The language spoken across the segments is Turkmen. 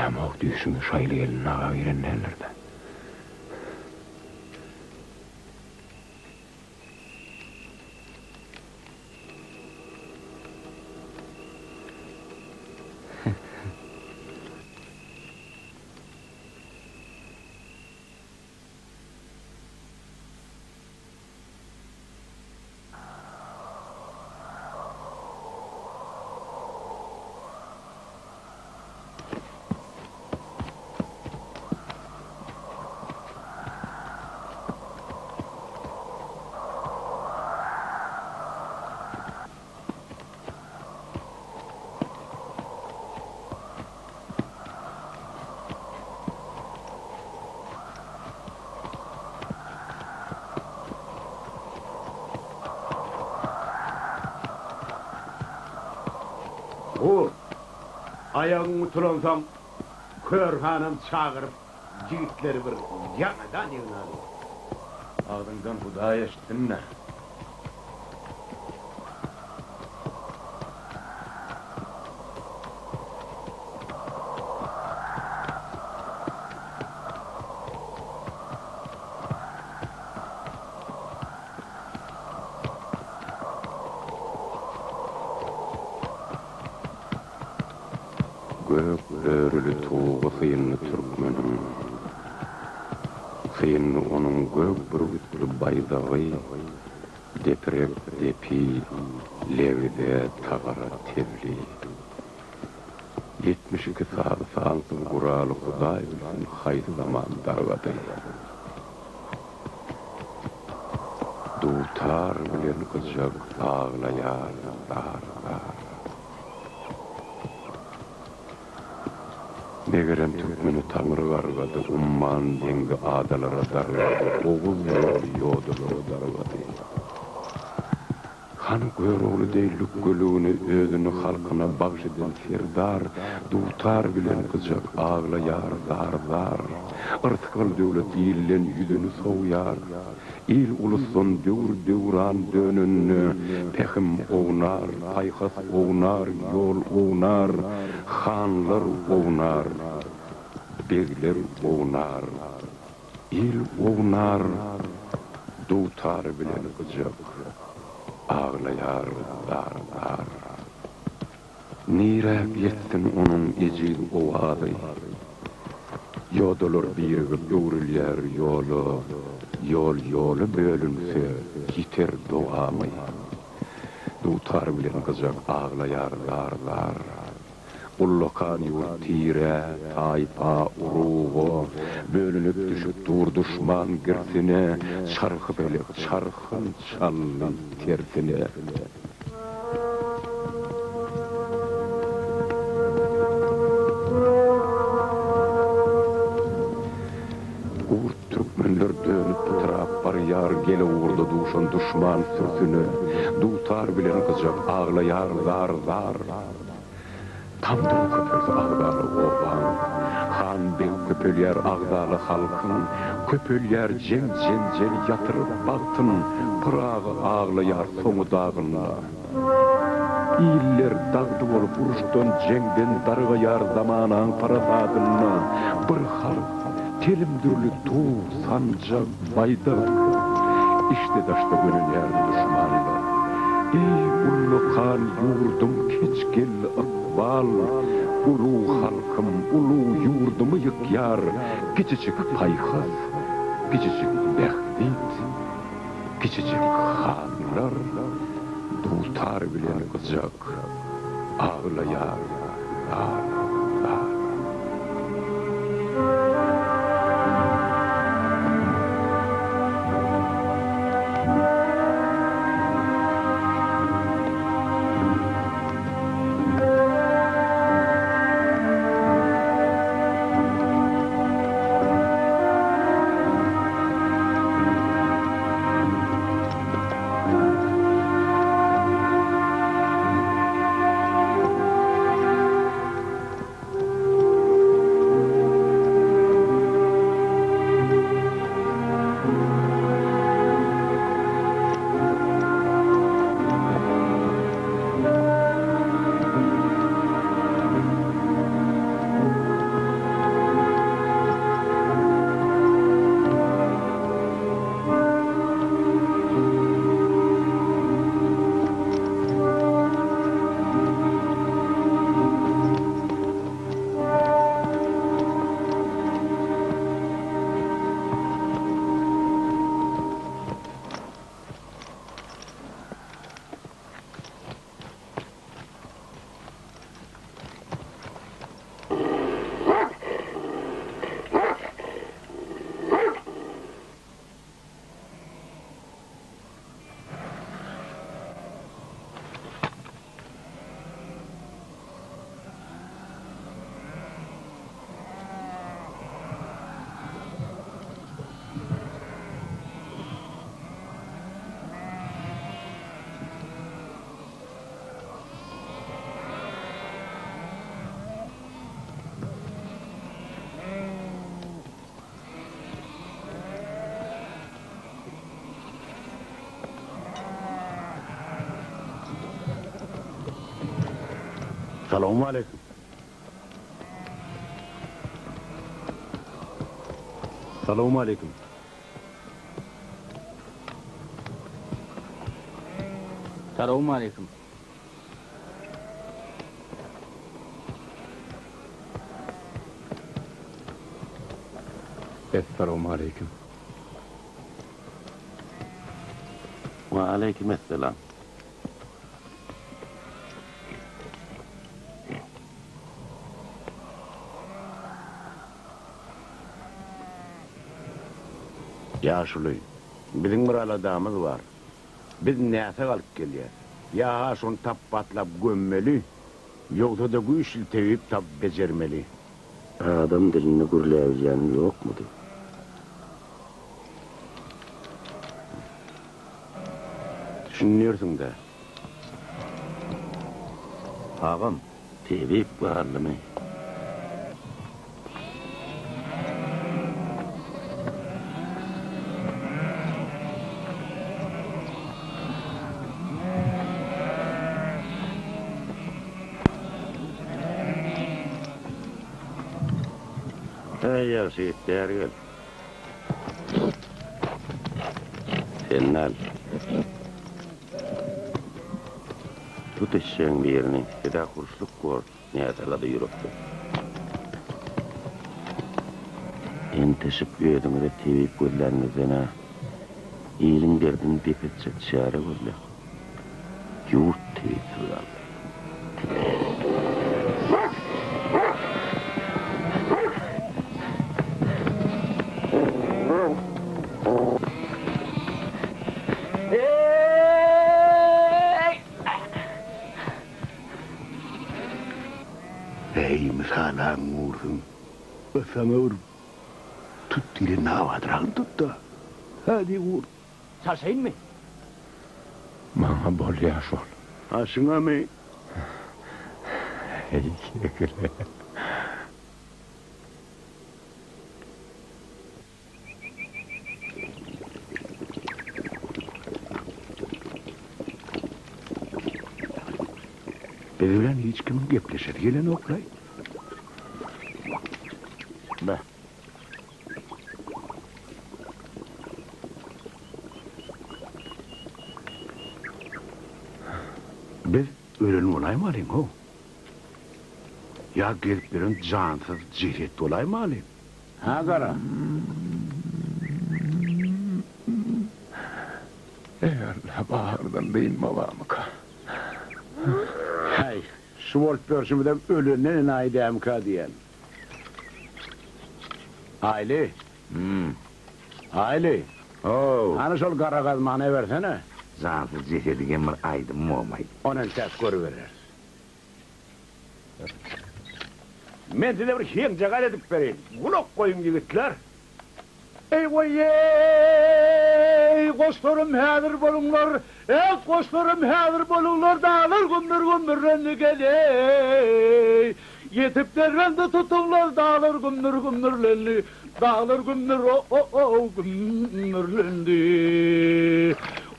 Bilemok, düýşüme Şaýly gelin aga giren däldir-dä. Gurt, aýagyň utulansoň, Körhanam çagyryp, ýigitleri bir ýaňadan ýygnaly. Agzyňdan Hudaý eşitsin-dä. Gök börüli tugy syndy türkmeniň, Syndy onuň gök bürgütli baýdagy, Deprek depi, lebze, tagara, tebli. 72 sazy sansyz guraly Hudaý bilsin haýsy zaman dargady. Dutar bilen gyjak aglaýar zar-zar. Megerem türkmeni Taňry gargady, Umman deňzi adalara dargady, Oguz ýoly ýodalara dargady. Hany Görogly deý lükgeligini özüni halkyna bagş eden serdar, dutar bilen gyjak aglaýar zar-zar. Yrsgal-döwlet ilden ýüzüni sowýar. Il-ulusdan döwür-döwran dönende pähim ownar, paýhas ownar, ýol ownar, hanlar ownar, begler ownar. Il ownar, dutar bilen gyjak, Aglaýar zar-zar. Niräk ýetsin onuň ejiz owazy? Ýodalar birigip öwrülýär ýola, Ýol ýola bölünse, ýiter dowamy. Dutar bilen gyjak aglaýar zar-zar. Ullakan ýurt tirä, taýpa, uruga Bölünip düşüp dur duşman girsine, Çarhypelek çarhyn çaldy tersine. Gurt türkmenler dönüp pytrap barýar Gelewurda duşan duşman sürsüne, Dutar bilen gyjak aglaýar zar-zar. Tamdyr köpelse agzaly obaň, Han-beg köpelýär agzaly halkyň, Köpelýär jeň-jenjel ýatyryp bagtyn, Pyragy aglaýar soňy dagynda. Iller dagdy bolup uruşdan, jeňden Dargaýar zamanaň parasadynda. Bir halk, telim dürli tug, sanjak, baýdak, Içde-daşda gönenýär duşmanlar. Eý, ullakan ýurdum keç geldi ykbal, Ulug halkym, ulug ýurdumy ýykýar Kiçijik paýhas, kiçijik bähbit, kiçijik hanlar Dutar bilen gyjak aglaýar zar, zar. Salowmaleýkim. Salowmaleýkim. Salowmaleýkim. Essalowmaleýkim. Waleýkim esselam. Ýaşuly, biziň bir aladamyz bar. Biz näsag alyp gelýäs. Ýa-ha şony tapbatlap gömmeli, ýogsa-da güýçli tebip tapyp bejermeli. Adam dilinde gürläbilýäniň ýokmudy? Düşünersiň-dä. Agam, tebip galdymy? Äý, ýagşy ýigit, bäri gel. Sen al. Tut eşegiň birini, siz-ä hurşluk bor, näsalady ýürekde. Enteşip özüňize tebip gözläniňizden-ä, iliň derdini dep etjek çäre gözläň. Ýurt tebipsiz galdy. Eý, mysalaň gursun, ysaňa bir tut diýlen nabadyragyny tut-da, hä diý gur. Çalşaýynmy? Maňa bolýa şol. Aşyňamy? Eý, kekile. Biz bilen hiç kimiň gepleşesi gelenok-laý. Beh. Biz ölen bolaýmalyň-how? Ýa gezip ýören jansyz jeset bolaýmalyň? Hä, Gara? Eý, Alla, bagyrdan dynma barmyka? Häý, şu bolup ýörşümizem ölenden enaýy dälmikä diýýän. Aýly. Hüm. Aýly. How. Hany şol gara gazmany äbersene. Jansyz jesediňem bir aýdym bomaý. Ony entäk görübereris. Men size bir heňjagaz edip bereýin. Gulak goýuň, ýigitler. Eý goý-eý, goşlarym häzir boluňlar, Eý, goşlarym häzir boluňlar, Daglar gümmür-gümmürlendi gel-eý. Ýetip derbende tutuňlar, Daglar gümmür-gümmürlendi, Daglar gümmür-o-o-ow gümmürlendi.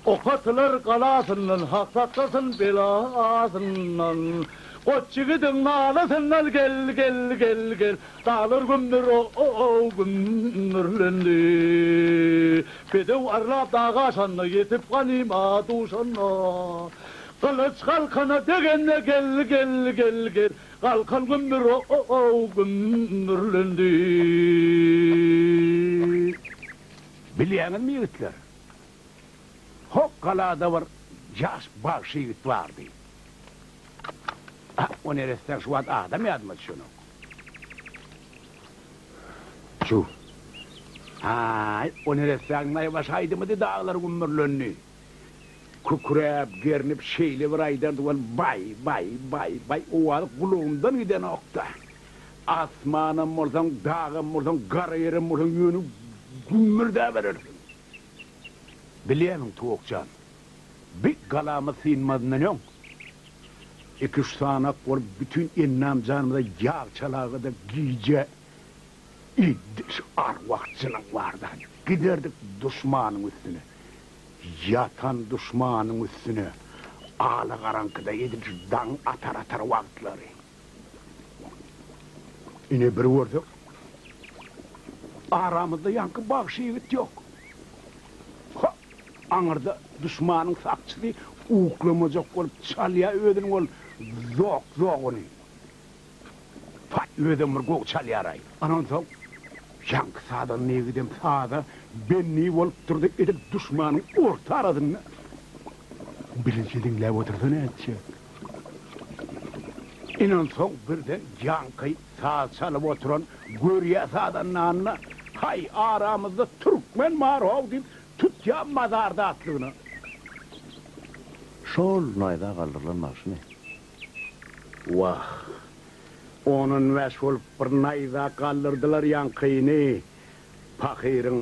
Ok atylar galasyndan, Hak saklasyn belasyndan. Goç ýigidiň nalasyndan Gel, gel, gel, gel, Daglar gümmür-o-ow gümmürlendi. Bedew arlap dag aşanda, Ýetip ganyma duşanda. Gylyç galkana degende, Gel, gel, gel, gel, Galkan gümmür-o-ow gümmürlendi. Bilýäňizmi, ýigitler, Hokgalada bir ýaş bagşy ýigit bardy. O neressäň şu wagt adam ýadyma düşenok. Şu. Aý, o neressäň naýbaşy aýdymydy daglar gümmürlendi. Kükräp, gernip şeýle bir aýdardy weli baý, baý, baý, baý owazy gulagymdan gidenokda. Asmanam bolsaň, dagam bolsaň, gara ýerem bolsaň ýöne gümmürdäberersiň. Bilýärmiň, Tuwak jan, bi galamyz synmazyndan öň, iki-üç sanak bolup bütin endam-janymyza ýag çalaga-da gije şu arwah-jynyň barda giderdik duşmanyň üstüne. Ýatan duşmanyň üstüne. Alagaraňkyda edil şu daň atar-atar wagtlary. Ine bir görsek, aramyzda ýaňky bagşy ýigit ýok. Ha, aňyrda duşmanyň sakçysy uklamajak bolup çalýar özüniň ol zok-zoguny. Paý, özem bir gowy çalýar-aý. Ana onsoň, ýaňky sazanda ýigidem saza bendi bolup durdy, edil duşmanyň orta arasynda. Birinji diňläp otursa nätjek. Ine onsoň birden ýaňky saz çalyp oturan görýä sazandany, Haý, aramyzda türkmen bar-how diýip, tutýa mazarda atlygyna. Şol naýza galdyrylan bagşymy? Wah, on-on bäş bolup bir naýza galdyrdylar ýaňkyny, pahyryň.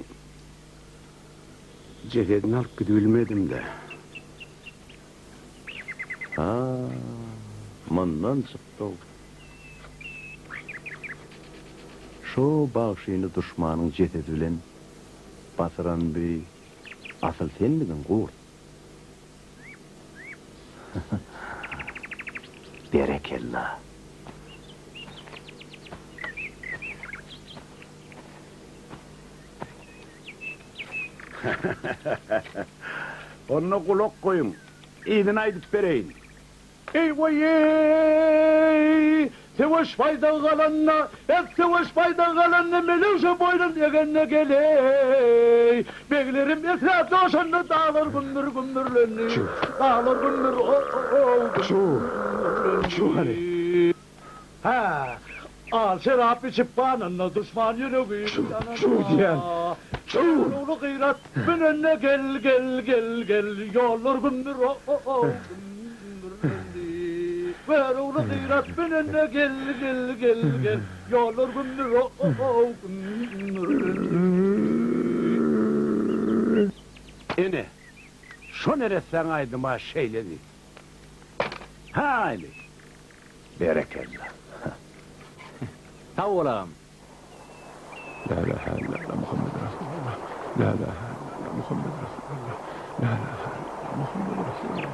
Jesedini alyp gidibilmedim-dä. Ha, mundan çykdy-ow. Şo bagşyny duşmanyň jesedi bilen basyran bi asyl senmidiň, Gurt? Berekella! Onda gulak goýuň, yzyny aýdyp bereýin. Eý waý-eý, söweş baýdagy galanda, et söweş baýdagy galanda, melewşe boýnun egende gel-eý. Beglerim esrap joşanda daglar gümmür-gümmürlendi, daglar gümmür, o-o-ow, gümmür-gümmürlendi. Hä, al şerap içip ganynda duşman ýüregi ýananda. Uly gyrat münende gel, gel, gel, gel, ýollar gümmür, o-o-ow, gümmürlendi. Görogly gyrat münende gel, gel, gel, gel, ýollar gümmür, o-o-ow, gümmürlendi. Ine, şo neressäň aýdyma şeýledi. Hä, indi. Berekella. Sag bol agam. La ilahe illallah Muhammed Resulullah. La ilahe illallah Muhammed Resulullah. La ilahe illallah Muhammed Resulullah.